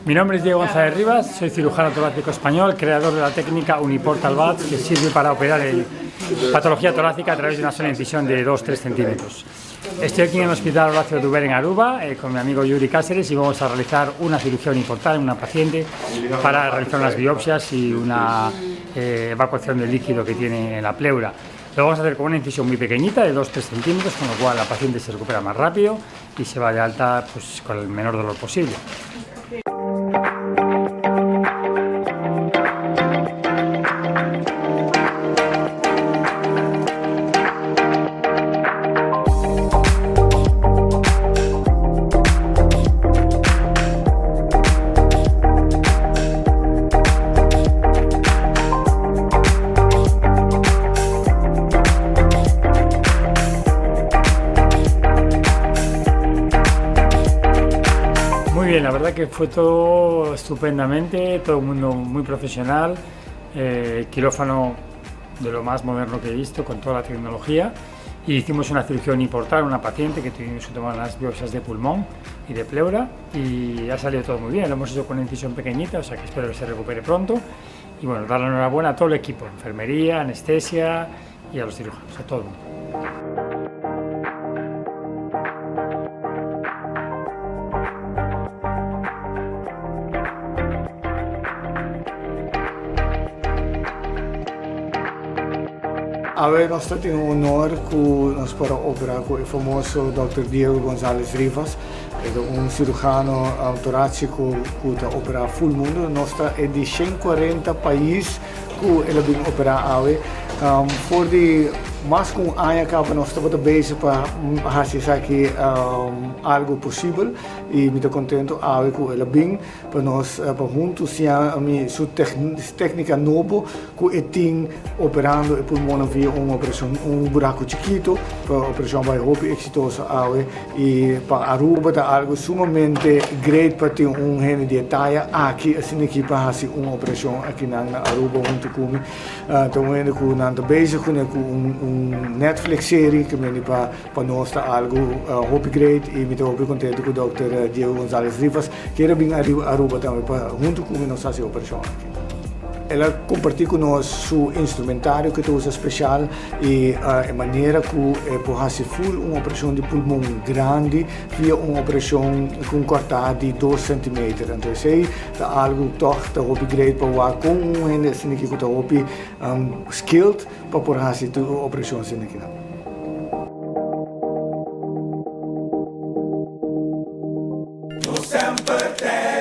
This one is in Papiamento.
Mi nombre es Diego González Rivas, soy cirujano torácico español, creador de la técnica Uniportal VATS que sirve para operar el patología torácica a través de una sola incisión de 2-3 centímetros. Estoy aquí en el Hospital Horacio Duber en Aruba con mi amigo Yuri Cáceres y vamos a realizar una cirugía uniportal en una paciente para realizar unas biopsias y una evacuación del líquido que tiene en la pleura. Lo vamos a hacer con una incisión muy pequeñita de 2-3 centímetros, con lo cual la paciente se recupera más rápido y se va de alta, pues, con el menor dolor posible. Muy bien, la verdad que fue todo estupendamente, todo el mundo muy profesional, quirófano de lo más moderno que he visto, con toda la tecnología, y hicimos una cirugía uniportal, una paciente que tuvimos que tomar unas biopsias de pulmón y de pleura, y ha salido todo muy bien, lo hemos hecho con una incisión pequeñita, o sea que espero que se recupere pronto, y bueno, dar la enhorabuena a todo el equipo, enfermería, anestesia y a los cirujanos, a todo el mundo. Awe nos ta tin un honor cu nos por a opera cu e famoso Dòkter Diego Gonzalez Rivas. E ta un cirujano torácico cu ta opera full mundo. Nos ta e di 140 pais cu el a bin opera awe. For di mas cu un aña caba nos tabata bezig pa haci esaki algo posibel y mi ta contento awe cu el a bin pa nos pa huntu siña mi su tecnica nobo cu e tin operando e pulmonnan via un operacion, un buraco chikito, pa operacion bay hopi exitoso awe y pa Aruba ta algo sumamente great pa tin un hende di e taya aki asina aki pa haci un operacion akinan na Aruba hunto cu mi. Ta un hende cu nan ta bezig cune cu un Netflix serie cu meni pa Pa nos ta algo hopi great y mi ta hopi contento cu Dòkter Diego Gonzalez Rivas kier a bin Aruba tambe pa hunto cu mi nos haci e operacion aki. El a comparti cu nos su instrumentario cu e ta usa special y e manera cu e por haci full un operacion di pulmon grandi via un operacion cu un corta di dos centimeter. Anto esey ta algo toch ta hopi great pa wak con un hende asina aki cu ta hopi skilled pa por haci tur operacion asina aki nan. Nos semper t'ei.